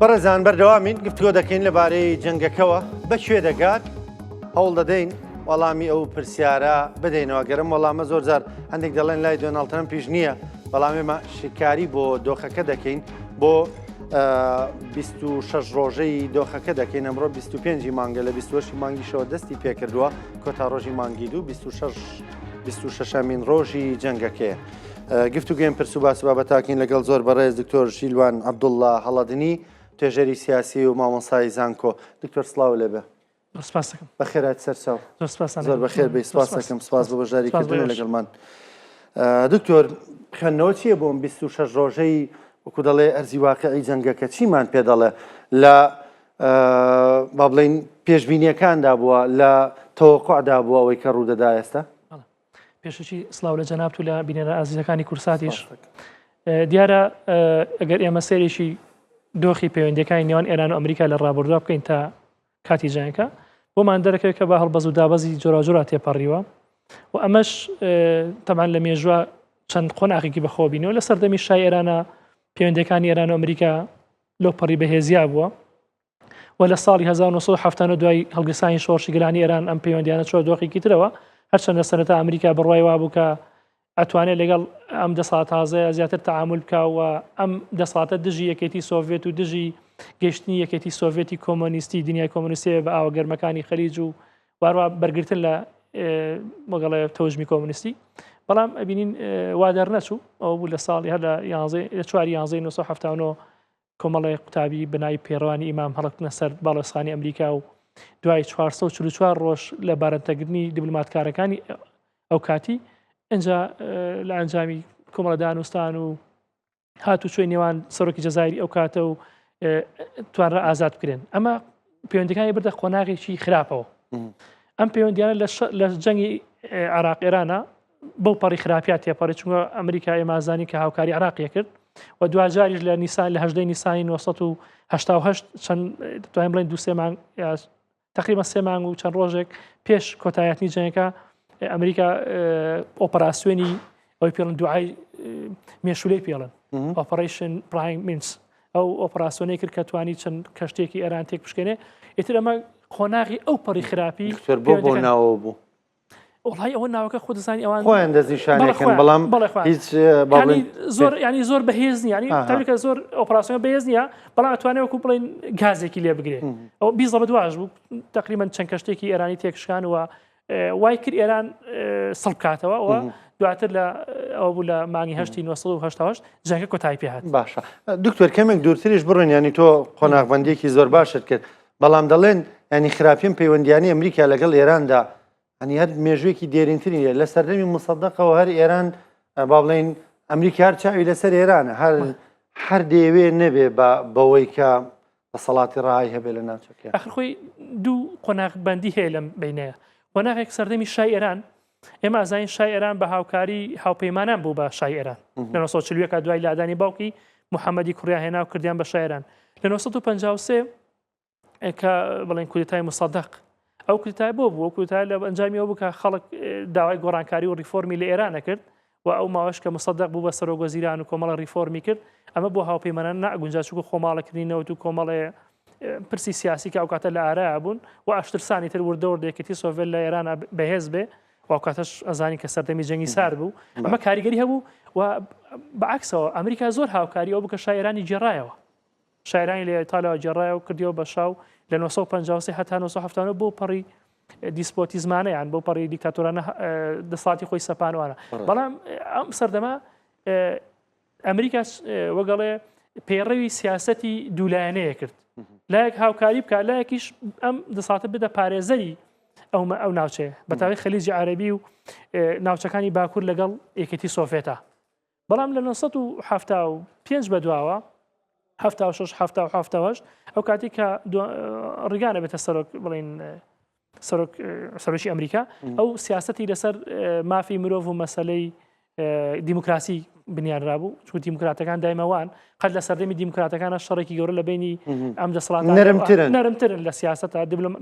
بەڕێزان بەردەوامین گفتگۆ دەکەین لەبارەی جەنگەکەوە بە کوێ دەگات هەوڵ دەدەین وەڵامی ئەو پرسیارە بدەینەوە گەرم وەڵامە زۆر جار هەندێک دەڵێن لای دۆناڵد ترەمپیش نییە بەڵام ئێمە شیکاری بۆ دۆخەکە دەکەین بۆ 26 ڕۆژەی دۆخەکە دەکەین ئەمڕۆ 25 مانگە لە 28 مانگیشەوە دەستی پێکردووە کۆتا ڕۆژی مانگی دوو 26 26مین ڕۆژی جەنگەکەیە. گفتوگوێن پرس و باس بابەتاکین لەگەڵ زۆر بەڕێز دکتۆر ژیلوان عەبدوڵڵا هەڵەدنی توێژەری سیاسی و مامۆسای زانکۆ دکتۆر سڵاو لێبێ. سپاس دەکەم. بەخێرات سەرچاو. زۆر سپاس زۆر بەخێر بێی سپاس دەکەم سپاس بۆ بەشداری کردن لەگەڵمان. دکتۆر خوێندنەوە چییە بۆم 26 ڕۆژەی وەکو دەڵێ ئەرزی واقعی جەنگەکە چیمان پێ دەڵێ لە با بڵین پێشبینیەکاندا بووە لە تەوەقعدا بووە ئەوەی کە ڕوودەدا ئێستا پێشەکی سڵاو لە جەنابت و لە بینەرە ئازیزەکانی کورساتیش دیارە ئەگەر ئێمە سەیرێکی دۆخی پەیوەندەکانی نێوان ئێران و ئەمریکا لە ڕابردووە بکەین تا کاتی جەنگەکە بۆمان دەرەکەوێت کە بە هەڵبەز و دابەزی جۆراوجۆرا تێپەڕیوە و ئەمەش تەمان لە مێژوە چەند قۆناغێکی بەخۆ بینەوە لە سەردەمی شای ئێرانە پەیوەندەکانی ئێران و ئەمریکا لەو پەڕی بەهێزیا بووە و لە ساڵی 1970 دوای هەڵگیرسانی شۆڕشی گەلانی ئێران ئەم پەیوەندیانە چوە دۆخێکی ترەوە هەرچەندە سەرەتا ئەمریکا بڕوای وابوو کە ئەتوانێت لەگەڵ ئەم دەسەڵات تازەیە زیاتر تەعامول بکا و ئەم دەسەڵاتە دژی یەکێتی سۆڤێت و دژی گەشتنی یەکێتی سۆڤێتی کۆمۆنیستی دنیای کۆمۆنیستی بە ئاوە گەرمەکانی خەلیج و واروا بەرگرتن لە مەگەڵێ تەوژمی کۆمۆنیستی بەڵام ئەبینین وا دەرنەچوو ئەوە بوو لە ساڵی هەر لە 4 11 1979 کۆمەڵێک قوتابی بە ناوی پەیڕەوانی ئیمام هەڵکتنە سەر باڵێزخانی ئەمریکا و دوای 444 ڕۆژ لە بارمتەگرتنی دیبلۆماتکارەکانی ئەو کاتی ئینجا لە ئەنجامی کۆمەڵە دانوستان و هاتوچۆی نێوان سەرۆکی جەزایری ئەو کاتە و توانرا ئازاد بکرێن ئەمە پەیوەندەکانی بردە قۆناغێکی خراپەوە ئەم پەیوەندیانە لە جەنگی عراق ئێرانە بەو پەڕی خراپیا تێپەڕی چونکە ئەمریکا ئێمازانی کە هاوکاری عراقیە کرد و دواجاریش لە نیسان لە هەژدەی نیسانی 1970 چەند دەتوانین بڵێن دو سێ مانگ تقریبا سێ مانگ و چەند ڕۆژێک پێش کۆتایەتنی جەنگەکە ئەمریکا ئۆپەراسیۆنی ئەوەی پێڵن دوعای مێشولەی پێڵن Operation Praying Mantis ئەو ئۆپەراسیۆنەی کرد کە توانی چەند کەشتێکی ئێران تێک بشکێنێ ئیتر ئەمە قۆناغی ئەو پەڕی خراپی بۆ بۆ ناوە بوو وڵی ئەوە ناوەکە خۆ دەزانی ئەوان خۆیان دەستنیشانەکەن بەڵام هیچ زۆر ینی زۆر بەهێز نیە ینی تاویکە زۆر ئۆپراسیۆن بەهێز نییە بەڵام ئەتوانێت وەکو بڵین گازێکی لێ بگرێ ئەو بیزە بەدواش بوو تقریبا چەند کەشتێکی ئێرانی تێکشکان و وای کرد ئێران سڵ بکاتەوە و دواتر لە ئەوە بوو لە مانگی هەشتی 1970 جەنگە کۆتایی پێ هات باشە دکتۆر کەمێک دوورتریش بڕۆین ینی تۆ قۆناغبندێکی زۆر باشت کرد بەڵام دەڵێن ینی خراپیم پەیوەندیانی ئەمریکا لەگەڵ ئێراندا ئەنی هەر مێژوویەکی دێرینتری نیە لە سەردەمی مسەدەقەوە هەر ئێران با بڵێین ئەمریکا هەر چاوی لەسەر ئێرانە هەر هەر دەیەوێ نەبێ بە بەوەی کە دەسەڵاتی ڕای هەبێ لە ناوچەکە ئەخر خۆی دوو قۆناغ بەندی هەیە لەم بینەیە قۆناغێک سەردەمی شای ئێران ئێمە ئازانین شای ئێران بە هاوکاری هاوپەیمانان بوو بە شای ئێران لە 1940 دوای لادانی باوکی محەممەدی کوڕیان هێنا و کردیان بە شای ئێران لە 1953 کە بڵێن کودەتای مسەدەق ئەو کودەتای بۆ بوو کودەتای لە ئەنجامی ئەو بوو کە خەڵک داوای گۆڕانکاری و ڕیفۆرمی لە ئێران نەکرد و ئەو ماوەش کە مسەدەق بوو بە سەرۆک وەزیران و کۆمەڵە ڕیفۆرمی کرد ئەمە بۆ هاوپەیمانان ناگونجا چونکە خۆماڵەکردنی نەوت و کۆمەڵێ پرسی سیاسی کە ئەو کاتە لە ئارایا بوون و ئاشترسانی تر وردە وردە یەکێتی سۆڤێت لە ئێران بەهێز بێ و ئەو کاتەش ئەزانی کە سەردەمی جەنگی سارد بوو ئەمە کاریگەری هەبوو و بەعکسەوە ئەمریکا زۆر هاوکاری ئەو بکە شای ئێرانی گێڕایەوە شاعیرانی لە ئیتالیاوە گێڕایەوە کردیەوە بە شا و لە 953 هەتا 979 بۆ پەڕی دیسپۆتیزمانە یان بۆ پەڕی دیکتاتۆرانە دەسەڵاتی خۆی سەپانوانە بەڵام ئەم سەردەمە ئەمریکا وەگەڵێ پەیڕەوی سیاسەتی دوولایەنەیە کرد لایەک هاوکاری بکە لایەکیش ئەم دەساتە بدە پارێزەری ئەو ئەو ناوچەیە بەتاوی خەلیجی عەربی و ناوچەکانی باکوور لەگەڵ یەکێتی سۆڤێتا بەڵام لە 975 بەدواوە 76 78 ئەو کاتی کە ڕیگانە بێتە سەرۆک بڵین سەرۆک سەرۆکی ئەمریکا ئەو سیاستی لەسەر مافی مرۆڤ و مەسلەی دیموکراسی بنیانرابوو چون دیموکراتەکان دایمەوان قەت لە سەردەمی دیموکراتەکانە شەڕێکی گەورە لە بینی ئەم دەسەڵات نەرمترن نەرمترن لە سیاستە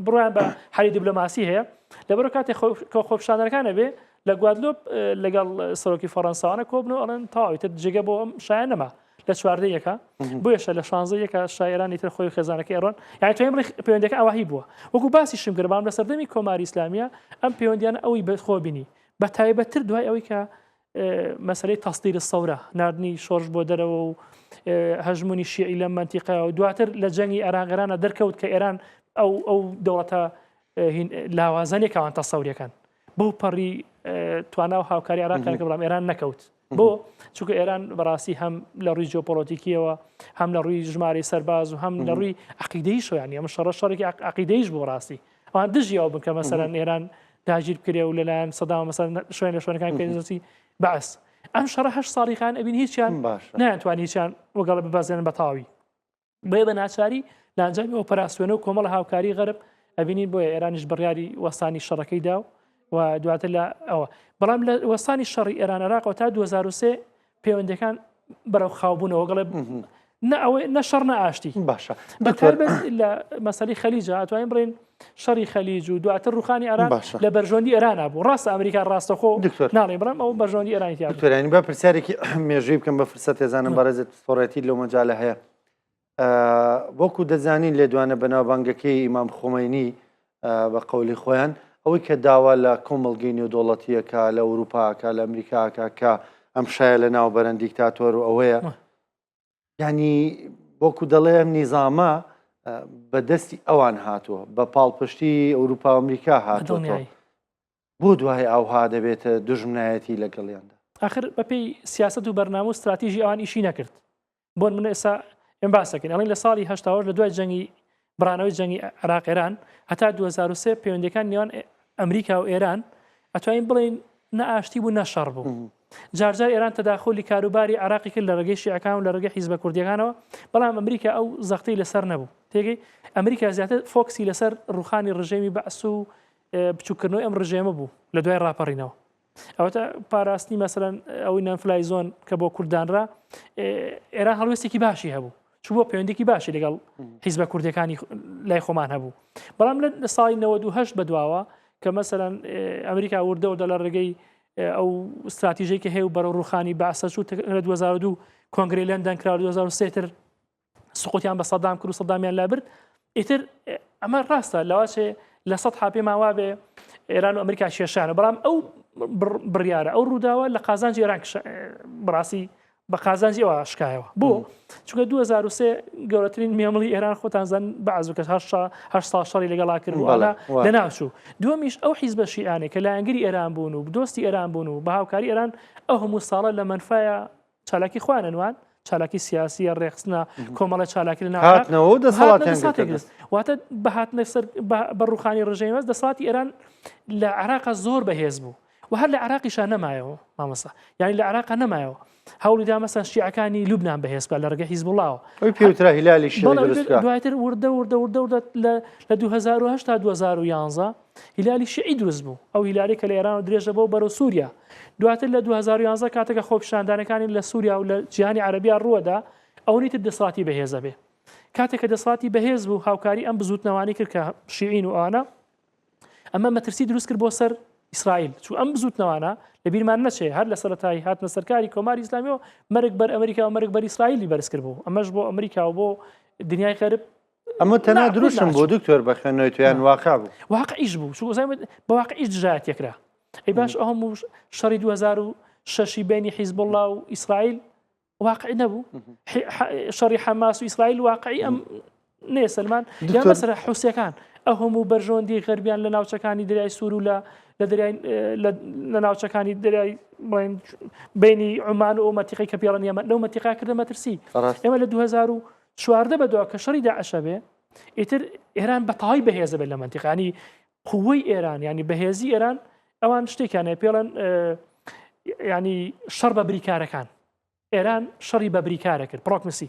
بڕیان بە حەلی دیبلۆماسی هەیە لەبەرو کاتێک خۆپیشاندەرەکانە بێ لە گوادلۆپ لەگەڵ سەرۆکی فەڕەنساوانە کۆبن و ئەڵێن تەواوی تر جێگە بۆ ئەم شایە نەما. لە 14 یەکە بۆیەشە لە 16 یەکە شایرانی تر خۆی خێزانەکەی ئەڕۆن یانی توانین بڵێ پەیوەندەکە ئاواهی بووە وەکو باسی شم کرد بەڵام لە سەردەمی کۆماری ئیسلامیە ئەم پەیوەندیانە ئەوی بەخۆ بینی بە تایبەتتر دوای ئەوەی کە مەسەلەی تەسدیر الثورە ناردنی شۆڕش بۆ دەرەوە و هەژمونی شیعی لەم مەنتیقە و دواتر لە جەنگی عێراق ئێرانە دەرکەوت کە ئێران ئەو ئەو دەوڵەتە لاوازە نیە کەوان تەسەوریەکان بەو پەڕی توانا و هاوکاری عێراق کە بەڵام ئێران نەکەوت بۆ چونکە ئێران بەڕاستی هەم لە ڕووی جیۆپۆلۆتیکیەوە هەم لە ڕووی ژمارەی سەرباز و هەم لە ڕووی عقیدەیشەوە ینی ئەمە شەڕە شەڕێکی عقیدەیش بۆ ڕاستی ئەوان دژی ئەو بن کە مەسەلەن ئێران داگیر بکرێ و لەلایەن سەدام مەسەلەن شوێن لە شوێنەکان بکرێ بەعس ئەم شەڕە هەشت ساڵی خان ئەبین هیچیان باشە نایانتوانی هیچیان وەگەڵ ببەزێنن بە تەواوی بۆیە بە ناچاری لە ئەنجامی ئۆپەراسیۆنە و کۆمەڵە هاوکاری غەرب ئەبینین بۆیە ئێرانیش بڕیاری وەستانی شەڕەکەی دا و دواتر لە ئەوە بەڵام لە وەستانی شەڕی ئێران عێراقەوە تا 2003 پەیوەندەکان بەرەو خاوبوونەوە گەڵێ نە ئەوەی نە شەڕ نە ئاشتی باشە بەتایبەت لە مەسەلەی خەلیجە ئەتوانین بڵێن شەڕی خەلیج و دواتر ڕوخانی ئێران باشە. لە بەرژەوەندی ئێرانە بوو ڕاستە ئەمریکا ڕاستەخۆ دکتۆر. ناڵێ بەڵام ئەو بەرژەوەندی ئێرانی تیا بوو. دکتۆر یانی با پرسیارێکی مێژووی بکەم بە فرسەت تێزانم بەڕێزت پسپۆڕێتی لەو مەجالە هەیە وەکو دەزانین لێدوانە بەناوبانگەکەی ئیمام خومەینی بە قەولی خۆیان ئەوەی کە داوا لە کۆمەڵگەی نێودەوڵەتیەکە لە ئەوروپاکە لە ئەمریکاکە کە ئەم شایە لە ناو بەرەن دیکتاتۆر و ئەوەیە ینی وەکو دەڵێ ئەم نیزامە بە دەستی ئەوان هاتووە بە پاڵپشتی ئەوروپا و ئەمریکا هاتووە بۆ دوای ئاوها دەبێتە دوژمنایەتی لەگەڵیاندا؟ ئاخر بەپێی سیاسەت و بەرنامە و ستراتیژی ئەوان ئیشی نەکرد. بۆ نمونە ئێستا ئێمە باس دەکەین ئەڵێن لە ساڵی هەشتاوەش لە دوای جەنگی بڕانەوەی جەنگی عێراق ئێران هەتا 2003 پەیوەندیەکان نێوان ئەمریکا و ئێران ئەتوانین بڵێین نە ئاشتی بوو نە شەڕ بوو. جارجار ئێران تەداخولی کاروباری عێراقی کرد لە ڕێگەی شیعەکان و لە ڕێگەی حیزبە کوردیەکانەوە بەڵام ئەمریکا ئەو زەختەی لەسەر نەبوو. تێگەی ئەمریکا زیاتر فۆکسی لەسەر ڕوخانی ڕژێمی بەعس و بچووکردنەوەی ئەم ڕژێمە بوو لە دوای ڕاپەڕینەوە ئەوەتە پاراستنی مەسەلەن ئەوەی no-fly zone کە بۆ کوردانرا ئێران هەڵوێستێکی باشی هەبوو چوو بۆ پەیوەندێکی باشی لەگەڵ حیزبە کوردەکانی لای خۆمان هەبوو بەڵام لە ساڵی 1970 بەدواوە کە مەسەلەن ئەمریکا وردە وردە لە ڕێگەی ئەو استراتیژێکی کە هەیە و بەرەو ڕوخانی بەعسە چوو لە 2002 کۆنگرەی لەندەن کرا 2003 تر سقوتیان بە سەدام کرد و سەدامیان لابرد ئیتر ئەمە ڕاستە لەواچێ لە سەد پێمان وابێ ئێران و ئەمریکا کێشانە بەڵام ئەو بڕیارە ئەو ڕووداوە لە قازانجی ئێران بڕاستی بە قازانجی ئەوە شکایەوە بۆ چونکە 2003 گەورەترین مێمڵی ئێران خۆتان زان بەعز کە هەر ساڵ شەڕی لەگەڵا کرد لە ناوچوو دووەمیش ئەو حیزبە شیعانێک کە لایەنگری ئێران بوون و دۆستی ئێران بوون و بە هاوکاری ئێران ئەو هەموو ساڵە لە مەنفایە چالاکی خۆیان ئەنوان چالاکی سیاسیە ڕێخستنە کۆمەڵە چالاکی لە ناوهاتنەوە دەسەڵاتیان گرت واتە بەهاتنە سەر بە ڕوخانی ڕژێمەز دەسەڵاتی ئێران لە عراق زۆر بەهێز بوو و هەر لە عراقیشا نەمایەوە مامەسا یعنی لە عراق نەمایەوە هەوڵی دا مەسەن شیعەکانی لوبناان بەهێز بکات لە ڕێگەی حیزبوڵاوە ئەوی پێوترا هیلالی شیعی دروست کرا. دواتر وردە وردە وردە وردە لە 2008 تا 2011 هیلالی شیعی دروست بوو، ئەو هیلالەی کە لە ئێرانەوە درێژە بۆ بەرەو سووریا. دواتر لە 2011 کاتێک کە خۆپیشاندانەکانی لە سووریا و لە جیهانی عەرەبیا ڕووەدا، ئەوەنی تر دەسەڵاتی بەهێز ئەبێ. کاتێک کە دەسەڵاتی بەهێز بوو، هاوکاری ئەم بزووتنەوانەی کرد کە شیعین و ئەوانە، ئەمە مەترسی دروست کرد بۆ سەر ئیسرائیل. چوو ئەم بزووتنەوانە لە بیرمان نەچێ هەر لە سەرەتای هاتنە سەرکاری کۆماری ئیسلامیەوە مەرگ بەر ئەمریکا و مەرگ بەر ئیسرائیلی بەرز کردبوو. ئەمەش بۆ ئەمریکا و بۆ دنیای غەرب ئەمە تەنها دروشم بۆ دکتۆر بە خوێندنەوەی تویان واقع بوو واقعیش بوو چوزای بە واقعیش دژایەتێکرا ئەی باش ئەو هەموو شەڕی 2006 بینی حیزب الله و ئیسرائیل واقعی نەبوو شەڕی حەماس و ئیسرائیل واقعی ئەم نێ سلمان یا مەسەرە حوسەکان ئەو هەموو بەرژەوەندی غەربیان لە ناوچەکانی دەریای سوور و لە لە دەریای لە ناوچەکانی دەریای بڵێن بینی عمان و ئەو مەتیقی کە پێڵەن یەمەن لەو مەتیقا کردە مەترسی ئێمە لە 2014 بەدوا کە شەڕی داعشە بێ ئیتر ئێران بە تەواوی بەهێزە بێت لە مەنتیقانی قوەی ئێران ینی بەهێزی ئێران ئەوان شتێکیان هەیە پێڵەن ینی شەڕ بە بریکارەکان ئێران شەڕی بە بریکارە کرد proxy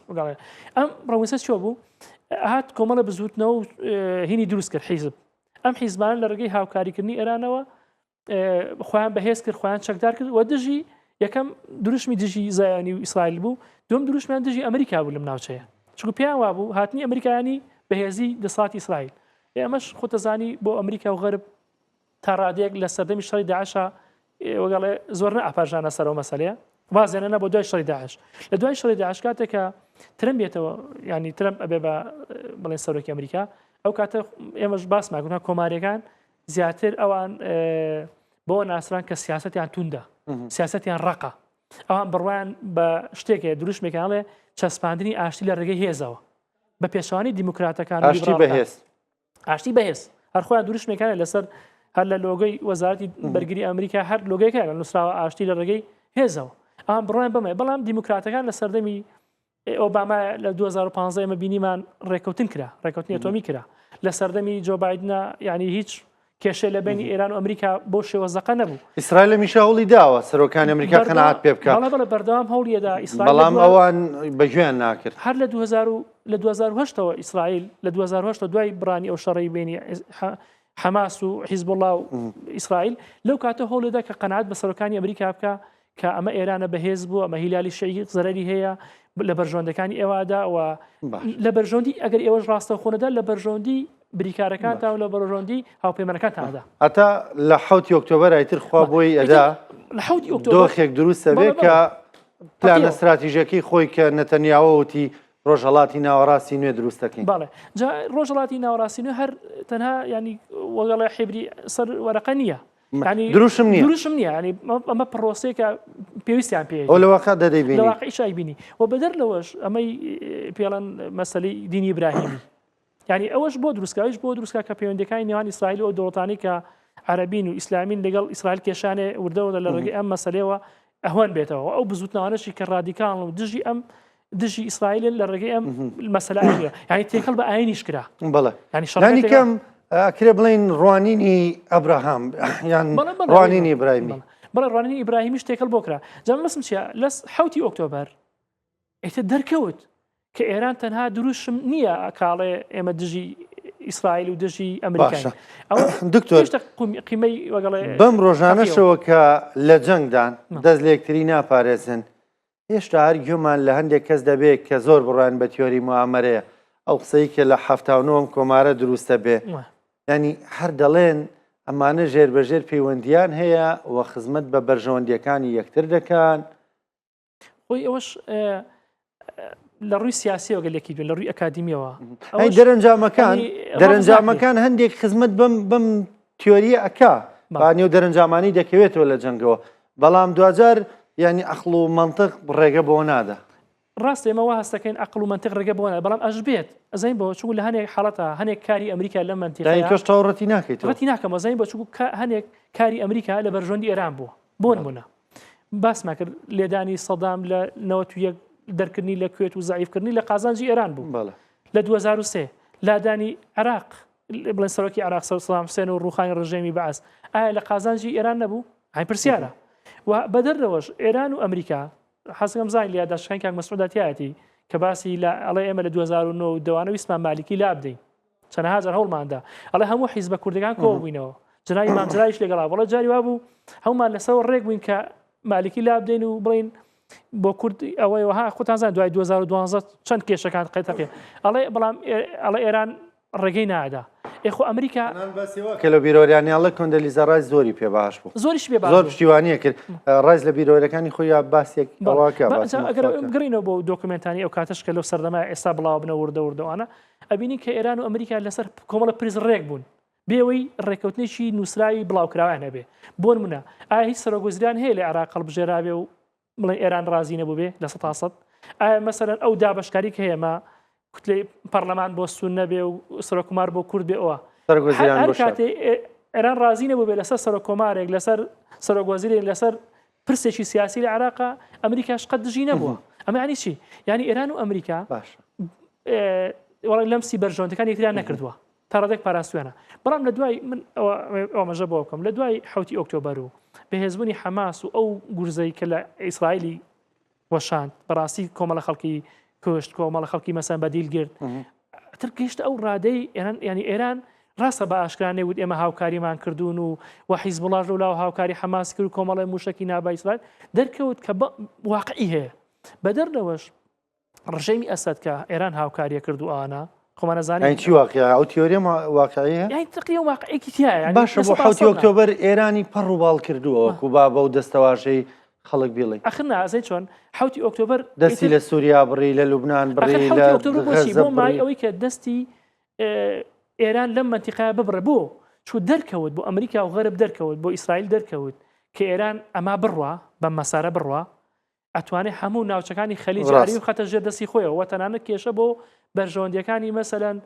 ئەم proxy ە چۆ بوو هات کۆمەڵە بزوتنەوە و هینی دروست کرد حیزب ئەم حیزبان لە ڕێگەی هاوکاریکردنی ئێرانەوە خۆیان بەهێز کرد خۆیان چەکدار کرد و دژی یەکەم دروشمی دژی زایانی و ئیسرائیل بوو دوم دروشمیان دژی ئەمریکا بوو لەم ناوچەیە چونکە پێیان وابوو هاتنی ئەمریکایانی بەهێزی دەسەڵاتی ئیسرائیل ئێمەش خۆتەزانی بۆ ئەمریکا و غەرب تا ڕادەیەک لە سەردەمی شەڕی داعشا وەگەڵێ زۆر نە ئاپاژانە سەرەوە مەسەلەیە. وازیان بۆ دوای شەڕی داعش لە دوای شەڕی داعش کاتێک کە ترەمپ بێتەوە ینی ترەمپ ئەبێ بە بڵێن سەرۆکی ئەمریکا ئەو کاتە ئێمەش باسمان گونا کۆماریەکان زیاتر ئەوان بۆ ناسران کە سیاستیان توندە سیاستیان ڕقە ئەوان بڕوایان بە شتێک هەیە دروشمێکیان چەسپاندنی ئاشتی لە ڕێگەی هێزەوە بە پێچەوانی دیموکراتەکان ئاشتی بەهێز ئاشتی بەهێز هەر خۆیان دروشمێکانە لەسەر هەر لە لۆگەی وەزارەتی بەرگری ئەمریکا هەر لۆگەیەکە نووسراوە ئاشتی لە ڕێگەی هێزەوە ئەوان بڕوایان بەمە بەڵام دیموکراتەکان لە سەردەمی ئۆباما لە 2015 ئێمە بینیمان ڕێککەوتن کرا ڕێککەوتنی ئەتۆمی کرا لە سەردەمی جۆ بایدنە یعنی هیچ کێشەی لە بینی ئێران و ئەمریکا بۆ شێوە زەقە نەبوو. ئیسرائیل هەمیشە هەوڵی داوە سەرۆکانی ئەمریکا قەناعەت پێ بکات. بەڵێ بەڵێ بەردەوام هەوڵیەدا ئیسرائیل بەڵام ئەوان بە گوێیان ناکرد. هەر لە 2000 لە 2008 ەوە ئیسرائیل لە 2008 دوای بڕانی ئەو شەڕەی بینی حەماس و حیزبوڵا و ئیسرائیل لەو کاتە هەوڵێدا کە قەناعەت بە سەرۆکانی ئەمریکا بکە کە ئەمە ئێرانە بەهێز بوو ئەمە هیلالی شیعی زەرەری هەیە لە بەرژەوەندەکانی ئێوادا و لە بەرژەوەندی ئەگەر ئێوەش ڕاستەوخۆنەدا لە بەرژەوەندی بریکارەکانتان و لە بەرژەوەندی هاوپەیمانەکانتاندا. هەتا لە حەوتی ئۆکتۆبەر ئیتر خوا بۆی ئەدا لە حەوتی ئۆکتۆبەر دۆخێک دروستە بێ کە پلانە ستراتیژەکەی خۆی کە نەتەنیاوە وتی ڕۆژهەڵاتی ناوەڕاستی نوێ دروست دەکەین. بەڵێ جا ڕۆژهەڵاتی ناوەڕاستی نوێ هەر تەنها ینی وەگەڵێ حیبری سەر وەرەقە نییە ینی دروشم نییە دروشم نییە ینی ئەمە پرۆسێکە پێویستیان پێ ئەو لە واقع دەدەیبینی لە واقعی شایبینی و بەدەر لەوەش ئەمەی پێڵەن مەسەلەی دینی ئیبراهیمی یعنی ئەوەش بۆ دروستکاویش بۆ دروستکا کە پەیوەندەکانی نێوان ئیسرائیل و دەوڵەتانی کە عەربین و ئیسلامین لەگەڵ ئیسرائیل کێشانێ وردەوە لە ڕێگەی ئەم مەسلەوە ئەهوەن بێتەوە ئەو بزوتنەوانەشی کە ڕادیکاڵن و دژی ئەم دژی ئیسرائیلن لە ڕێگەی ئەم مەسەلە ئاینیە یعنی تێکەڵ بە ئاینیش کرا بەڵێ یعنی شەڕەکە کەم ئەکرێ بڵێین ڕوانینی ئەبراهام یان ڕوانینی ئیبراهیمی بەڵێ ڕوانینی ئیبراهیمیش تێکەڵ بۆ کرا جا مەبەستم چییە لە حوتی ئۆکتۆبەر ئیتر دەرکەوت کە ئێران تەنها دروشم نییە کاڵێ ئێمە دژی ئیسرائیل و دژی ئەمریکا دکتۆر قیمەی وەگەڵێ بەم ڕۆژانەشەوە کە لە جەنگدان دەست لە یەکتری ناپارێزن هێشتا هەر گوێمان لە هەندێک کەس دەبێت کە زۆر بڕوایان بە تیۆری موئامەرەیە، ئەو قسەی کە لە 79 ئەم کۆمارە دروستە بێ، یانی هەر دەڵێن ئەمانە ژێر بە ژێر پەیوەندیان هەیە و خزمەت بە بەرژەوەندیەکانی یەکتر دەکەن. خۆی ئەوەش لە ڕووی سیاسیەوە گەلێکی دوێن لە ڕووی ئەکادیمیەوە ئەی دەرەنجامەکان دەرەنجامەکان هەندێک خزمەت بەم بەم تیۆریە ئەکا با نێو دەرەنجامانی دەکەوێتەوە لە جەنگەوە بەڵام دواجار یانی عەقڵ و مەنتق ڕێگە بۆ نادا. ڕاستە ئێمە وا هەستەکەین عەقڵ و مەنتق ڕێگە بۆ نادا بەڵام ئەشبێت ئەزانین بۆ چونکو لە هەنێک حاڵەتا هەنێک کاری ئەمریکا لەم مەنتیقەیە یانی تۆش تەواو ڕەتی ناکەیتەوە؟ ڕەتی ناکەمەوە زانین بۆ چونکو هەنێک کاری ئەمریکا لە بەرژەوەندی ئێران بووە بۆ نمونە باسمان کرد لێدانی سەدام لە 91 دەرکردنی لە کوێت و زەعیفکردنی لە قازانجی ئێران بوو لە 2003 لادانی عێراق بڵێن سەرۆکی عێراق سەدام حوسێن و ڕوخانی ڕژێمی بەعس ئایا لە قازانجی ئێران نەبوو؟ ئەی پرسیارە و بەدەر لەوەش ئێران و ئەمریکا حەزەکەم زانین لە یادداشتەکانی کاک مەسعودا تیایەتی کە باسی لە ئەڵێ ئێمە لە 2009 دەوانە ویستمان مالیکی لا بدەین چەنەها جار هەوڵماندا ئەڵێ هەموو حیزبە کوردەکان کۆ بووینەوە جنابی مام جەلالیش لەگەڵا بەڵێ جاری وابوو هەمومان لەسەر ڕێک بووین کە مالیکی لا بدەین و بڵین بۆ کورد ئەوەی وەها خۆتان زان دوای 2012 چەند کێشەکان قەیتەقێ ئەڵێ بەڵام ئەڵێ ئێران ڕێگەی نادا ئێخۆ ئەمریکا کە لە بیرۆریانیاڵە کۆندەلیزا ڕایس زۆری پێ باش بوو زۆریش پێ زۆر پشتیوانیە کرد ڕایس لە بیرۆرەکانی خۆی باسێک ئەوەکە ئەگەر گەڕینەوە بۆ دۆکمنتانی ئەو کاتەش کە لەو سەردەما ئێستا بڵاو بنە وردە وردەوانە ئەبینی کە ئێران و ئەمریکا لەسەر کۆمەڵە پرس ڕێک بوون بێوەی ڕێککەوتنێکی نووسراوی بڵاوکراویان هەبێ بۆ نمونە ئایا هیچ سەرۆک وەزیران هەیە لە عێراق هەڵبژێراوێ و بڵێن ئێران ڕازی نەبووبێ 100% ئایا مەسەلەن ئەو دابەشکاری کە هەیە ما کوتلەی پەرلەمان بۆ سوننە بێ و سەرۆککۆمار بۆ کورد بێ ئەوە هەر کاتێ ئێران ڕازی نەبوو بێ لەسەر سەرۆککۆمارێک لەسەر سەرۆک وەزیرێک لەسەر پرسێکی سیاسی لە عێراقا ئەمریکاش قەت دژی نەبووە ئەمە ینی چی یعنی ئێران و ئەمریکا باش وەڵی لەمسی بەرژەوەندەکان یەکتریان نەکردووە تا ڕادەیەک پاراستویانە بەڵام لە دوای من ئەوە بۆ بکەم لە دوای حوتی ئۆکتۆبەر و بەهێزبوونی حەماس و ئەو گورزەی کە لە ئیسرائیلی وەشاند بەڕاستی کۆمەڵە خەڵکی کوشت کۆمەڵە خەڵکی مەسەن بەدیل گرت تر گەیشتە ئەو ڕادەی ئێران ینی ئێران ڕاستە بە ئاشکرا نەیوت ئێمە هاوکاریمان کردوون و و حیزبوڵاش لەولاوە هاوکاری حەماس کرد و کۆمەڵی موشکی نابە ئیسرائیل دەرکەوت کە واقعی هەیە بەدەر لەوەش ڕژێمی ئەسەد کە ئێران هاوکاریە کرد و ئەوانە خۆمان ئەزانین یانی چی واقعە ئەو تیۆریە واقعیە یانی تقریبا واقعێکی تایە باشە بۆ حوتی ئۆکتۆبەر ئێرانی پەڕ و باڵ کردووە وەکو با بەو دەستەواژەی. خەڵک بیڵێ. ئەخر نا ئەزانی چۆن حەوتی ئۆکتۆبەر دەستی لە سووریا بڕی لە لوبناان بڕی لە ئۆکتۆبەر بۆچی بۆ مای ئەوەی کە دەستی ئێران لەم مەنتیقایە ببڕێ بۆ چوو دەرکەوت بۆ ئەمریکا و غەرب دەرکەوت بۆ ئیسرائیل دەرکەوت کە ئێران ئەما بڕوا بەم مەسارە بڕوا ئەتوانێ هەموو ناوچەکانی خەلیج عەرەبی بخاتە ژێر دەستی خۆیەوە و تەنانەت کێشە بۆ بەرژەوەندیەکانی مەسەلەن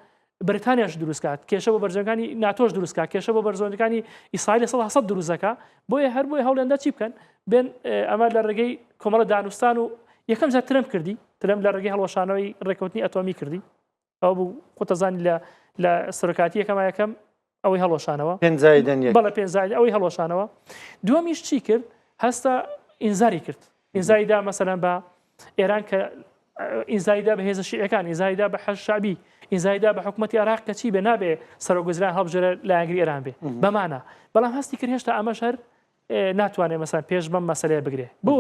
بریتانیاش دروستکات کێشە بۆ بەرژەوەندەکانی ناتۆش دروستکات کێشە بۆ بەرژەوەندەکانی ئیسرائیل 100% دروستەکە بۆیە هەر بۆیە هەوڵیاندا چی بکەن بێن ئەمە لە ڕێگەی کۆمەڵە دانوستان و یەکەم جار ترەمپ کردی ترەمپ لە ڕێگەی هەڵوەشانەوەی ڕێککەوتنی ئەتۆمی کردی ئەو بوو خۆتەزانی لە لە سەرۆکاتی یەکەم یەکەم ئەوەی هەڵوەشانەوە پێنجایدەن یەک بەڵێ پێنجایدە ئەوەی هەڵوەشانەوە دووەمیش چی کرد هەستا ئینزاری کرد ئینزاری دا مەسەلەن بە ئێران کە ئینزاری دا بە هێزە شیعەکان ئینزاری دا بە حەشد شەعبی ئینزاری دا بە حکوومەتی عێراق کە چی بێ نابێ سەرۆک وەزیران هەڵبژێرە لایەنگری ئێران بێ بەمانە بەڵام هەستی کرد هێشتا ئەمەش هەر ناتوانێت مەسەن پێش بەم مەسەلەیە بگرێ بۆ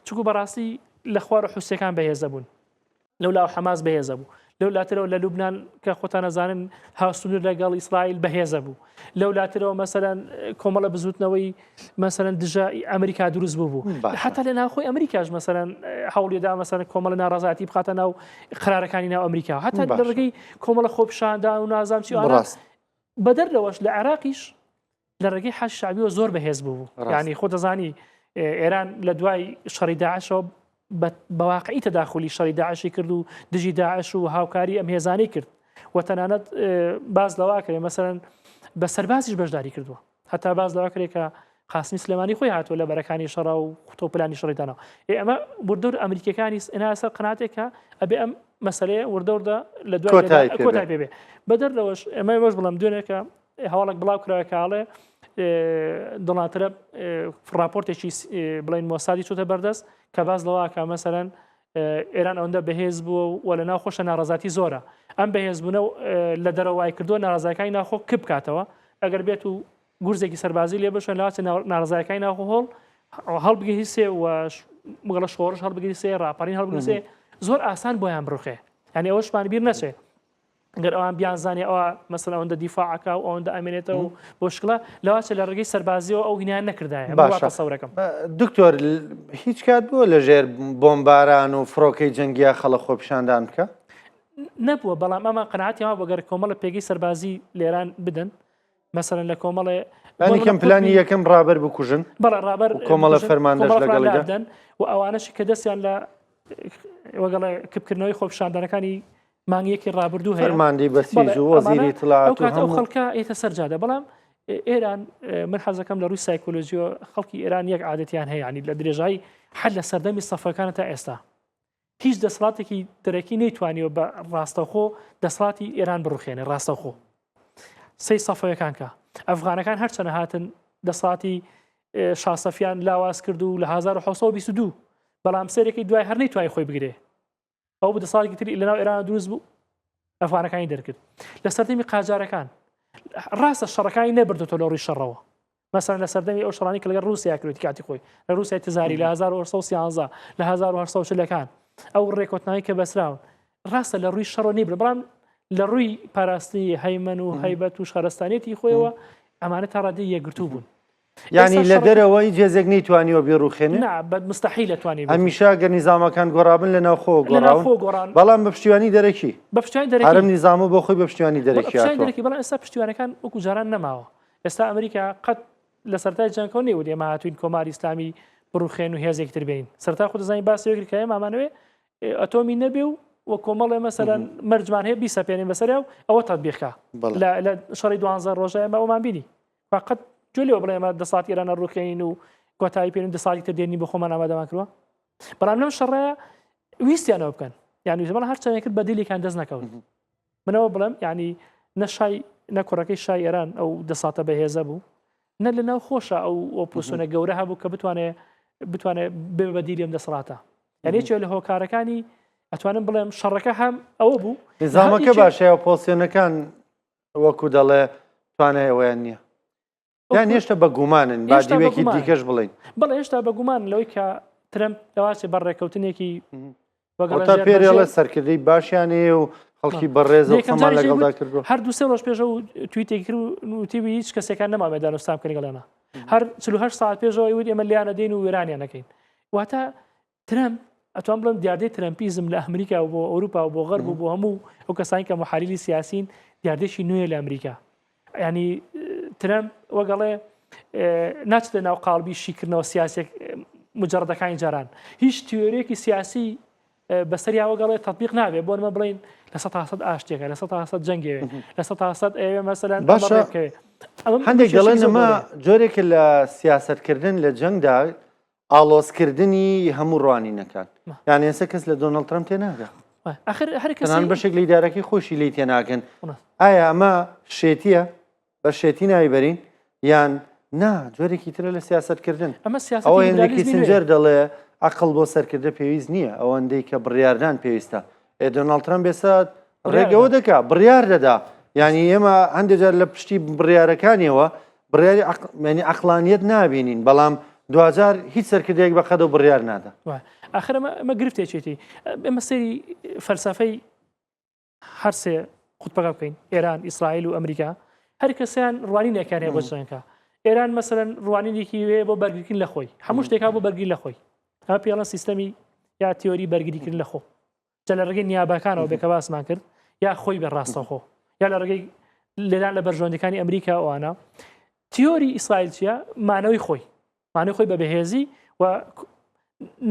چونکو بەڕاستی لە خوار و حوسیەکان بەهێزە بوون لەو لاوە حەماس بەهێزە بوو لەو لاترەوە لە لوبناان کە خۆتان ئەزانن هاوسنوور لەگەڵ ئیسرائیل بەهێزە بوو لەو لاترەوە مەسەلەن کۆمەڵە بزوتنەوەی مەسەلەن دژە ئەمریکا دروست بوو بوو حتا لە ناوخۆی ئەمریکاش مەسەلەن هەوڵیدا مەسەلەن کۆمەڵە ناڕازاتی بخاتە ناو قرارەکانی ناو ئەمریکا هەتا لە ڕێگەی کۆمەڵە خۆپیشاندان و نازام چی ڕاست بەدەر لەوەش لە عێراقیش لە ڕێگەی حەشد شەعبیەوە زۆر بەهێز بوو ینی خۆ دەزانی ئێران لە دوای شەڕی داعشەوە بەواقعی تەداخلی شەڕی داعشی کرد و دژی داعش و هاوکاری ئەم هێزانەی کرد و تەنانەت باز لەوا کرێ مەسەرەن بە سەربازیش بەشداری کردووە هەتا باز لەوا کرێ کە قاسمی سلێمانی خۆی هاتووە لە بەرەکانی شەڕا و قوتۆ پلانی شەڕی داناوە ئێ ئەمە وردەور ئەمریکیەکانی ئێنا سەر قەناتێکە ئەبێ ئەم مەسەلەیە وردەوردە لە دوای کۆتای پێ بێ بەدەر لەوەش ئێمە وەش بڵم دوێنێکە هەواڵێک بڵاو کراوە کە ئاڵێ دۆناڵد ترەمپ راپۆرتێکی بڵین مۆسادی چۆتە بەردەست کە باز لەوە کە مەسەرەن ئێران ئەوەندە بەهێز بووە و لە ناو خۆشە ناڕزاتی زۆرە ئەم بەهێزبوونە لە دەرەوای کردووە ناڕزاکانی ناخۆ کپ بکاتەوە ئەگەر بێت و گورزێکی سەربازی لێ بشن لاچ ناڕزایەکانی ناخۆ هۆڵ هەڵبگەیسێ و بگەڵە شۆڕش هەڵبگریسێ راپەڕین هەڵبگرسێ زۆر ئاسان بۆیان بڕخێ یعنی ئەوەشمان بیر نەچێ گەر ئەوان بیانزانێ ئەوە مەسەن ئەوەندە دیفاعەکە و ئەوەندە ئەمێنێتەوە و بۆ شکڵە لەواچە لە ڕێگەی سەربازیەوە ئەو هینیان نەکردایە باشە سەورەکەم دکتۆر هیچ کات بووە لە ژێر بۆمباران و فڕۆکەی جەنگیا خەڵک خۆپیشاندان بکە نەبووە بەڵام ئەمە قەناعەتیان وابوو گەر کۆمەڵە پێگەی سەربازی لێران بدەن مەسەلەن لە کۆمەڵێ لانی کەم پلانی یەکەم ڕابەر بکوژن بەڵێ ڕابەر کۆمەڵە فەرماندەش لەگەڵیدا بدەن و ئەوانەشی کە دەستیان لە وەگەڵێ کپکردنەوەی خۆپیشاندانەکانی مانگیەکی ڕابردوو هەیە فەرماندەی بەسیج و وەزیری ئیتڵاعات و ئەو خەڵکە ئێتە سەر جادە بەڵام ئێران من حەزەکەم لە ڕووی سایکۆلۆژیەوە خەڵکی ئێران یەک عادەتیان هەیە ینی لە درێژایی حەد لە سەردەمی سەفەکانە تا ئێستا هیچ دەسەڵاتێکی دەرەکی نەیتوانیوە بە ڕاستەوخۆ دەسەڵاتی ئێران بڕوخێنێ ڕاستەوخۆ سەی سەفەوەکان کە ئەفغانەکان هەرچەنە هاتن دەسەڵاتی شاسەفیان لاواز کرد و لە 1922 بەڵام سەرێکی دوای هەر نەیتوانی خۆی بگرێ ئەو بوو دەسەڵاتێکی تری لەناو ئێران دروست بوو ئەفغانەکانی دەرکرد لە سەردەمی قاجارەکان ڕاستە شەڕەکانی نەبردێتەوە لە ڕووی شەڕەوە مەسەلەن لە سەردەمی ئەو شەڕانی کە لەگەڵ ڕووسیا کردی کاتی خۆی لە ڕووسیای تزاری لە 1913 لە 1940ەکان ئەو ڕێکوتنایی کە بەسراون ڕاستە لە ڕووی شەڕۆ نیبرە بەڵام لە ڕووی پاراستنی هەیمەن و هەیبەت و شارستانیەتی خۆیەوە ئەمانە تا ڕادەی یەکگرتوو بوون یعنی لە دەرەوەی جێزێک نەیتوانیوە بیڕوخێنێ نا بە مستحیل توانی هەمیشە گەر نیزامەکان گۆڕابن لە ناوخۆ گۆڕاون گۆڕان بەڵام بە پشتیوانی دەرەکی بە پشتیوانی دەرەکی هەرم نیزامە بۆ خۆی بە پشتیوانی دەرەکی دەرەکی بەڵام ئێستا پشتیوانەکان وەکو جاران نەماوە ئێستا ئەمریکا قەت لە سەرەتای جەنگەوە نەیوت ئێمە هاتوین کۆماری ئیسلامی بڕوخێن و هێزێکی تر بێنین سەرتا خۆ دەزانین باسی ئەوە کرد کە ئێمە ئەمانەوێ ئەتۆمی نەبێ و و کۆمەڵێ مەسەلەن مەرجمان هەیە بیسەپێنین بەسەریا و ئەوە تەتبیقە لە شەڕی دوانزە ڕۆژە ئێمە ئەومان بینی فقط گوێ لێوە بڵێ ئێمە دەسەڵاتی ئێران ڕوخێنین و کۆتایی پێێن دەسەڵاتی تر دێنین بۆ خۆمان ئامادەمان کردووە بەڵام لەم شەڕەیە ویستیانەوە بکەن یعنی بەڵام هەرچەندێک کرد بەدیلێکان دەست نەکەوت منەوە بڵێم یعنی نە شای نە کوڕەکەی شای ئێران ئەو دەساتە بەهێزە بوو نە لە ناو خۆشە ئەو ئۆپۆسیۆنە گەورە هەبوو کە بتوانێت بتوانێت بێ بەدیلی ئەم دەسەڵاتە یعنی یەکێ لە هۆکارەکانی ئەتوانم بڵێم شەڕەکە هەم ئەوە بوو نظامەکە باشە ئۆپۆسیۆنەکان وەکو دەڵێ توانای ئەوەیان نییە یان هێشتا بە گومانن با دیوێکی دیکەش بڵین بەڵێ هێشتا بە گومان لەوەی کە ترەمپ لەواچێ بە ڕێککەوتنێکی تا پێرێڵە سەرکردەی باشیان هەیە و خەڵکی بەڕێز و قسەمان لەگەڵدا کردو هەر دوسێ ڕۆژ پێشە و تویتێک کرد و وتیوی هیچ کەسێکان نەماوێ دانوستان بکەن لەگەڵیانە هەر 48 ساعت پێشەوە وت ئێمە لیانە دێن و وێرانیان نەکەین. واتە ترەمپ ئەتوان بڵێم دیاردەی ترەمپیزم لە ئەمریکا و بۆ ئەوروپا و بۆ غەرب و بۆ هەموو ئەو کەسانی کە محالیلی سیاسین دیاردێکی نوێ لە ئەمریکا ینی ترەمپ وەگەڵێ ناچێتە ناو قاڵبی شیکردنەوە سیاسێک مجرڕدەکانی جاران هیچ تیۆرێکی سیاسی بەسەریا وەگەڵێ تطبیق نابێ بۆ نمە بڵین لە سە ئاشتێکە لە سە جەنگێ لە سە ئەوێ مەسەلەن باشە هەندێک دەڵێن ئەمە جۆرێکە لە سیاستکردن لە جەنگدا ئاڵۆزکردنی هەموو ڕوانینەکان یان ئێستا کەس لە دۆناڵد ترەمپ تێناگا ئەخر هەر کەس بەشێک لە ئیدارەکەی خۆشی لی تێناگەن ئایا ئەمە شێتیە بە شێتی ناوی بەرین یان نا جۆرێکی ترە لە سیاستکردن ئەمە سیاسەتی ئەوە هێنری لیبرالیزمی نوێیە. کیسنجەر دەڵێ عەقڵ بۆ سەرکردە پێویست نییە ئەوەندەی کە بڕیاردان پێویستە ئێ دۆناڵد ترەمپ ئێستا بڕیار ڕێگەوە دەدا. دەکا بڕیار دەدا یعنی ئێمە هەندێک جار لە پشتی بڕیارەکانیەوە بڕیاری یعنی عەقڵانیەت نابینین بەڵام دواجار هیچ سەرکردەیەک بە قەدەو بڕیار نادا. وایە ئاخر ئەمە ئەمە گرفتێکێتی ئێمە سەیری فەلسەفەی هەرسێ قوتبەکە بکەین ئێران ئیسرائیل و ئەمریکا هەر کەسیان ڕوانینێکیان هەیە بۆ جەنگەکە ئێران مەسەرەن ڕوانینێکی هەیە بۆ بەرگریکردن لە خۆی هەموو شتێکا بۆ بەرگری لە خۆی ئەمە پێڵەن سیستەمی یا تیۆری بەرگریکردن لە خۆ جا لە ڕێگەی نیابەکانەوە بێ کە باسمان کرد یا خۆی بە ڕاستەخۆ یا لە ڕێگەی لێدان لە بەرژەوەندەکانی ئەمریکا ئەوانە تیۆری ئیسرائیل چییە مانەوەی خۆی مانەوەی خۆی بە بەهێزی و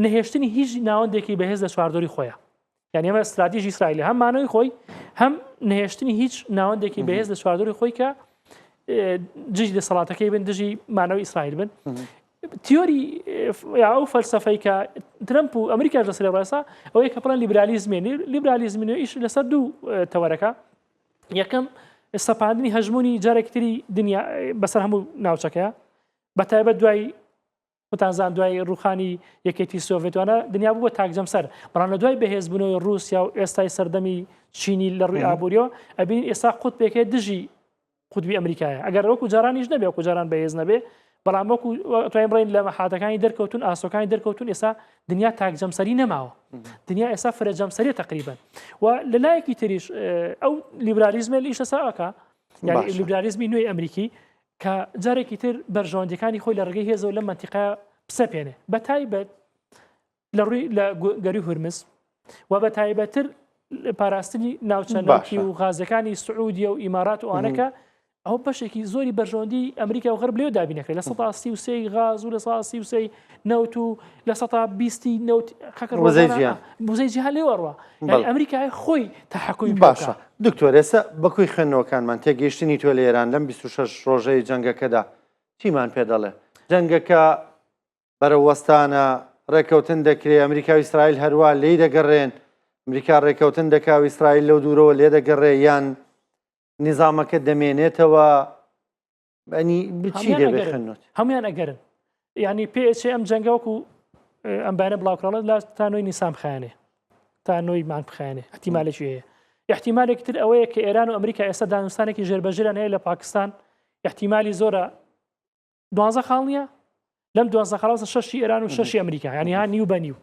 نەهێشتنی هیچ ناوەندێکی بەهێز لە چواردۆری خۆیان یعنی ئەمە استراتیژی ئیسرائیل هەم مانەوەی خۆی هەم نەهێشتنی هیچ ناوەندێکی بەهێز لە چواردۆری خۆی کە دژی دەسەڵاتەکەی بن دژی مانەوەی ئیسرائیل بن تیۆری ئەو فەلسفەی کە ترەمپ و ئەمریکاش لەسەر ڕێسا ئەوەیە کە پڵەن لیبرالیزمێ لیبرالیزمی نوێ ئیش لەسەر دوو تەوەرەکە یەکەم سەپاندنی هەژمونی جارێکتری دنیا بەسەر هەموو ناوچەکەیە بە تایبەت دوای خۆتانزان دوای ڕوخانی یەکێتی سۆڤێتوانە دنیا بووە تاک جەمسەر بەڵام لە دوای بەهێزبوونەوەی رووسیا و ئێستای سەردەمی چینی لە ڕووی ئابووریەوە ئەبین ئێستا قوتبێکێ دژی قوتبی ئەمریکایە ئەگەر وەکو جارانیش نەبێ وەکو جاران بەهێز نەبێ بەڵام وەکو توانین بڵێین لە مەحاتەکانی دەرکەوتون ئاسۆکانی دەرکەوتون ئێستا دنیا تاک جەمسەری نەماوە دنیا ئێستا فرە جەمسەریە تقریبا و لە لایەکی تریش ئەو لیبرالیزمە لیش لەسەر ئەکا یعنی لیبرالیزمی نوێی ئەمریکی کە جارێکی تر بەرژەوەندیەکانی خۆی لە ڕێگەی هێزەوە لەم مەنتیقە بسەپێنێ بە تایبەت لە ڕووی لە گەروی هورمز و بە تایبەتتر پاراستنی ناوچە نەوتی و غازەکانی سعودیە و ئیمارات و ئەوانەکە ئەو بەشێکی زۆری بەرژەوەندی ئەمریکا و غەرب لێ دابین نەکرێت 33% غاز و 33% نەوت و 20% نەوت وزەی جیهان وزەی جیهان لێوە ڕوە ئەمریکا خۆی تەحەکومی باشە دکتۆر ئێستا بەکۆی خوێندنەوەکانمان تێگەیشتنی تۆ لە ئێران لەم 26 ڕۆژەی جەنگەکەدا چیمان پێ دەڵێ جەنگەکە بەرەو وەستانە، ڕێککەوتن دەکرێ، ئەمریکا و ئیسرائیل هەروا لێی دەگەڕێن، ئەمریکا ڕێککەوتن دەکا و ئیسرائیل لەو دوورەوە لێ دەگەڕێ یان نیزامەکە دەمێنێتەوە ئەنی بچی هەموویان دەبێ ئەگەرن. خوێندنەوەت؟ هەمویان ئەگەرن یعنی پێچێ ئەم جەنگە وەکو ئەم بانە بڵاوکراڵە لا تا نۆی نیسان بخایەنێ تا نۆی مانگ بخایەنێ احتیمالێکی هەیە احتیمالێکی تر ئەوەیە کە ئێران و ئەمریکا ئێستا دانوستانێکی ژێربەژێران هەیە لە پاکستان احتیمالی زۆرە دوانزە خاڵ نییە لەم دوانزە خاڵە شەشی ئێران و شەشی ئەمریکا یعنی ها نیو بە نیو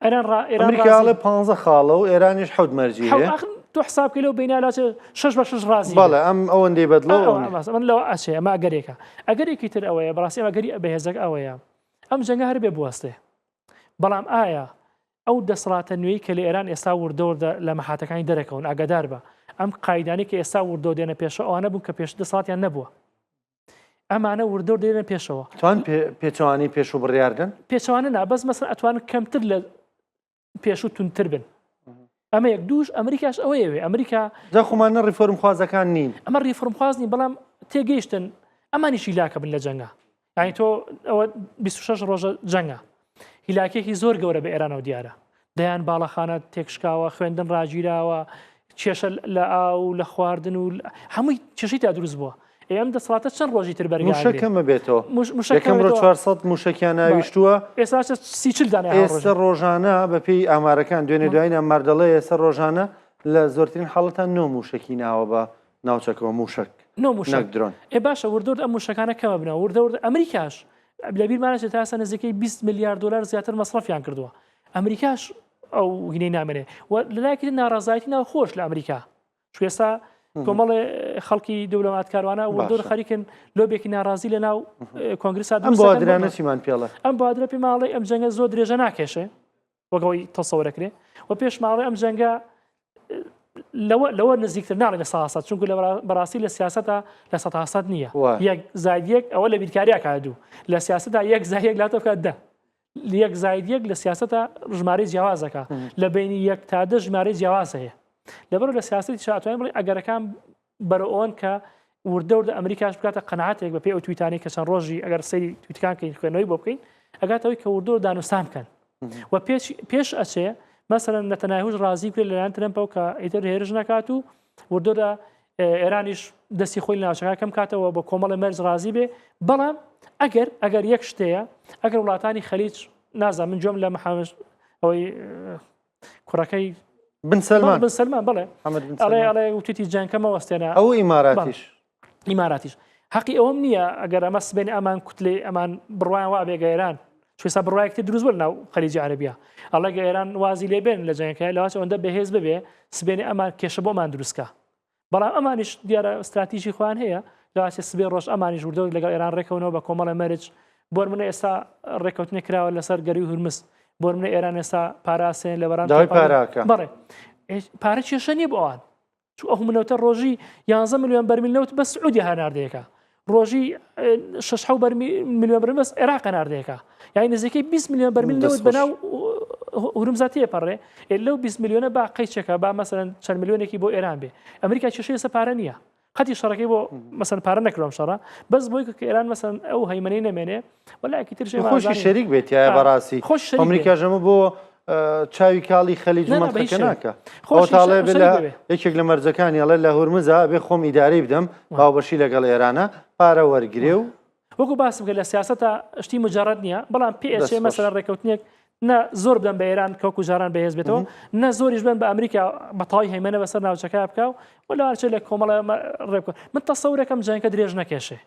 ئێران ڕا ئێران ئەمریکا ئەڵێ 15 خاڵە و ئێرانیش حەوت مەرجی هەیە تۆ حساب کەی لەو بینە لاچێ شەش بە شەش ڕازی بەڵێ ئەم ئەوەندەی بەدڵە و ئەوەندەی. من لەوە ئەچێ ئەمە ئەگەرێکە ئەگەرێکی تر ئەوەیە بەڕاستی ئەمە ئەگەری بەهێزەکە ئەوەیە ئەم جەنگە هەر بێ بوەستێ بەڵام ئایا ئەو دەسەڵاتە نوێی کە لە ئێران ئێستا وردەوردە لە مەحاتەکانی دەرەکەون ئاگادار بە ئەم قایدانەی کە ئێستا وردەوە دێنە پێشەوە ئەوانە بوون کە پێش دەسەڵاتیان نەبووە ئەمانە وردەور دێنە پێشەوە. توان پێچەوانەی پێشوو بڕیار دەن؟ پێچەوانە نا بەس مەسەن ئەتوانن کەمتر لە پێشوو توندتر بن. ئەمە یەک دووش ئەمریکاش ئەوەیەوێ ئەمریکا جا خۆمانە ڕیفۆرمخوازەکان نین. ئەمە ڕیفۆرمخواز نین بەڵام تێگەیشتن ئەمانیش هیلاکە بن لە جەنگا. یعنی تۆ ئەوە 26 ڕۆژە جەنگە هیلاکێکی زۆر گەورە بە ئێرانەوە دیارە دەیان باڵەخانە تێکشکاوە خوێندن ڕاگیراوە کێشە لە ئاو لە خواردن و هەمووی کێشەی تا دروست بووە ئێ ئەم دەسەڵاتە چەند ڕۆژی تر بەرگا موشەک ئەگرێ؟ کەمە بێتەوە موشەک یەکەم ڕۆ کەمە بێتەوە. 400 موشەکیان ناویشتووە ئێستا چە 30 دانە هەر ئێستا ڕۆژێ. ڕۆژانە بەپێی ئامارەکان دوێنێ دوایین ئامار دەڵێ ئێستا ڕۆژانە لە زۆرترین حاڵەتان نۆ موشەکی ناوە بە ناوچەکەوە موشەک نۆ موشەک نەک درۆن. ئێ باشە وردە وردە ئەم موشەکانە کەمە بنەوە وردە وردە ئەمریکاش لەبیرمان نەچێت تا ئێستا نزیکەی 20 ملیار دلار زیاتر مەسرەفیان کردووە ئەمریکاش ئەو هینەی نامێنێ و لەلایەکی تر ناڕەزایەتی ناوخۆش لە ئەمریکا چونکە ئێستا کۆمەڵێ خەڵکی دیبلۆماتکاروانە وردور خەریکن لۆبێکی ناڕازی لە ناو کۆنگرسا ئەم بادرانە چیمان پێڵە ئەم بادرە پێماڵی ئەم جەنگە زۆر درێژە ناکێشێ وەک ئەوەی تەسەورەکرێ و پێش ماڵێ ئەم جەنگە لەوە لەوە نزیکتر ناڵێ لە ساسە چونکو لە بەڕاستی لە سیاستە لە سەتاسەد نییە یەک زاید یەک ئەوە لە بیرکاریا کات دوو لە سیاستدا یەک زای یەک لاتۆ بکات دە یەک زاید یەک لە سیاستە ژمارەی جیاوازەکە لە بینی یەک تا دە ژمارەی جیاواز هەیە لەبەر لە سیاستی شاتوانین بڵێ ئەگەرەکان بەرەو ئەوەن کە وردە وردە ئەمریکاش بکاتە قەناعەتێک بەپێی ئەو تویتانەی کە چەند ڕۆژی ئەگەر سەیری تویتەکان کەین خوێندنەوەی بۆ بکەین ئەگاتەوەی کە وردە دانوستان بکەن و پێش پێش ئەچێ مەسەلەن نەتەنایهوش ڕازی بکرێت لەلایەن ترەمپەوە کە ئیتر هێرش نەکات و وردۆدا ئێرانیش دەستی خۆی لە ناوچەکە کەم کاتەوە بە کۆمەڵی مەرج ڕازی بێ بەڵام ئەگەر ئەگەر یەک شتەیە ئەگەر وڵاتانی خەلیج نازانم من گوێم لە محەممەد ئەوەی کوڕەکەی بن سەلمان بن سەلمان بڵێ ئەڵێ ئەڵێ وتیتی جەنگکە مەوەستێنە ئەو ئیماراتیش ئیماراتیش حەقی ئەوەم نییە ئەگەر ئەمە سبێن ئەمان کوتلێ ئەمان بڕوایان وا بێگە ئێران چێسا بڕایەکتی دروست بوو ناو خەلیجی عەربیە ئەڵێگە ئێران وازی لێبێن لە جەنگەکە لەواچ ئەوەندە بەهێز ببێ سبێنێ ئەمان کێشە بۆمان دروستکە بەڵام ئەمانیش دیارە ستراتیژی خۆیان هەیە لەوانچێ سبێ ڕۆژ ئەمانیش وردە لەگەڵ ئێران ڕێکەونەوە بە کۆمەڵە مەرج بۆ منە ئێستا ڕێککەوتنێک کراوە لەسەر گەروی هورمز بۆ منە ئێران ئێستا پاراسێن لە بەرام داوای پاراکە بەڵێ پارە کێشە نییە بۆ ئەوان چ ئەو منەوتە ڕۆژی 11 میلیۆن بەرمیل نەوت بە سعودی هەناردەیەکە ڕۆژی شش حەو میلیۆن بەرمیل بەس عێراق هەناردەیەکە یانی نزیکەی 20 میلیۆن بەرمیل نەوت بەناو هورمزا تێپەڕێ لەو 20 میلیۆنە با قەیچێکە با مەسەلەن چەند میلیۆنێکی بۆ ئێران بێ ئەمریکا کێشەی ئێستا پارە نییە قەتی شەڕەکەی بۆ مەسەن پارە نەکرام شەڕە بەس بۆی کە ئێران مەسەن ئەو هەیمنەی نەمێنێ وەلاکی ترش خۆشی شەریک بێت یا بەڕاستی خۆش ئەمریکا ژەمە بۆ چاوی کاڵی خەلیج مەنتەقە ناکا. ئەوە تاڵێ بێ لە یەکێک لە مەرجەکانی ئەڵێ لە هورمزا ئەبێ خۆم ئیدارەی بدەم هاوبەشی لەگەڵ ئێرانە پارە وەرگرێ و وەکو باسم کرد لە سیاسەتا شتی مجرد نییە بەڵام پێ ئەچێ مەسەلەن ڕێککەوتنێک نە زۆر بدەن بە ئێران کە وەکو جاران بەهێز بێتەوە نە زۆریش بن بە ئەمریکا بە تەواوی هەیمەنە بەسەر ناوچەکە بکا و لەوانچێ لە کۆمەڵە ڕێ بکە من تەسەورەکەم جەنگەکە درێژ نەکێشێ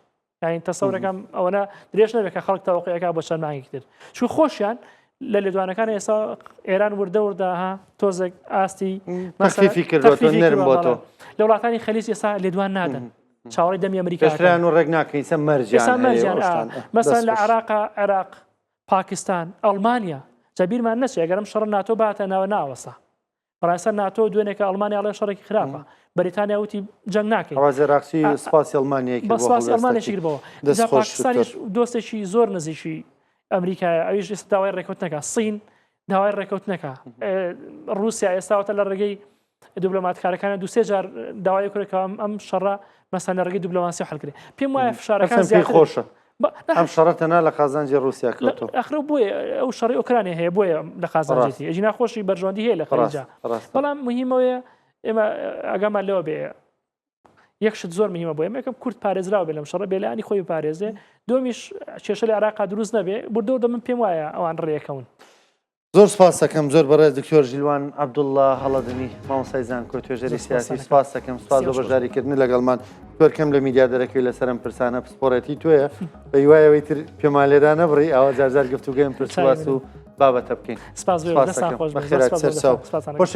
یانی تەسەورەکەم ئەوەنە درێژ نەبێت کە خەڵک تەوەقعەکە بۆ چەند مانگێکی تر چون خۆشیان لە لێدوانەکان ئێستا ئێران وردە وردە ها تۆزێک ئاستی تەخفیفی کردووە نەرم بۆ تۆ لە وڵاتانی خەلیج ئێستا لێدوان نادەن چاوەڕێی دەمی ئەمریکا پێشتریان و ڕێک ناکەین سە مەرجیان مەرجیان مەسەلەن لە عێراق عێراق پاکستان ئەڵمانیا جا بیرمان نەچێ ئەگەرم شەڕ ناتۆ باتە ناوە ناوەسا بەڕاستە ناتۆ دوێنێکە ئەڵمانیا ئەڵێ شەڕێکی خراپە بەریتانیا وتی جەنگ ناکەین عەباس عێراقچی سوپاسی ئەڵمانیای کرد بە سوپاسی ئەڵمانیاشی کرد بەوە دەست جا خۆش پاکستانیش دکتۆر. دۆستێکی زۆر نزیکی ئەمریکایە ئەویش ئێستا داوای ڕێککەوتنەکە سین داوای ڕێککەوتنەکە ڕووسیا ئێستاوەتە لە ڕێگەی دیبلۆماتکارەکان دوسێ جار داوای کرد کە ئەم شەڕە مەسەن لە ڕێگەی دیبلۆماسی حلکرێ پێم وایە فشارەکان زیاتر خۆشە ئەم شەڕە تەنها لە قازانجی ڕووسیا کەوتەوە. ئەخرە بۆیە ئەو شەڕی ئۆکرانیا هەیە بۆیە لە قازانجێتی ئەجینا خۆشی بەرژەوەندی هەیە لە خەلیجا بەڵام مهمەوەیە ئێمە ئاگامان لەوە بێ یەک شت زۆر مهمە بۆ ئێمە یەکەم کورد پارێزراو بێ لەم شەڕە بێلانی خۆی بپارێزێ دومیش کێشە لە عێراقا دروست نەبێ بردەوە دە من پێم وایە ئەوان ڕێکەون. زۆر سپاس دەکەم زۆر بەڕێز دکتۆر ژیلوان عەبدوڵڵا هەڵەدنی مامۆستای زانکۆ توێژەری سیاسی سپاس دەکەم سپاس بۆ بەشداریکردن لەگەڵمان زۆر کەم لە میدیا دەرەکەوی لەسەر ئەم پرسانە پسپۆڕێتی تۆیە بە هیوای ئەوەی تر پێمان لێدا نەبڕی ئاوا جارجار گفتوگۆی ئەم پرس و باس و بابەتە بکەین سپاس سپاس دەکەم بەخێرات سەرچاو.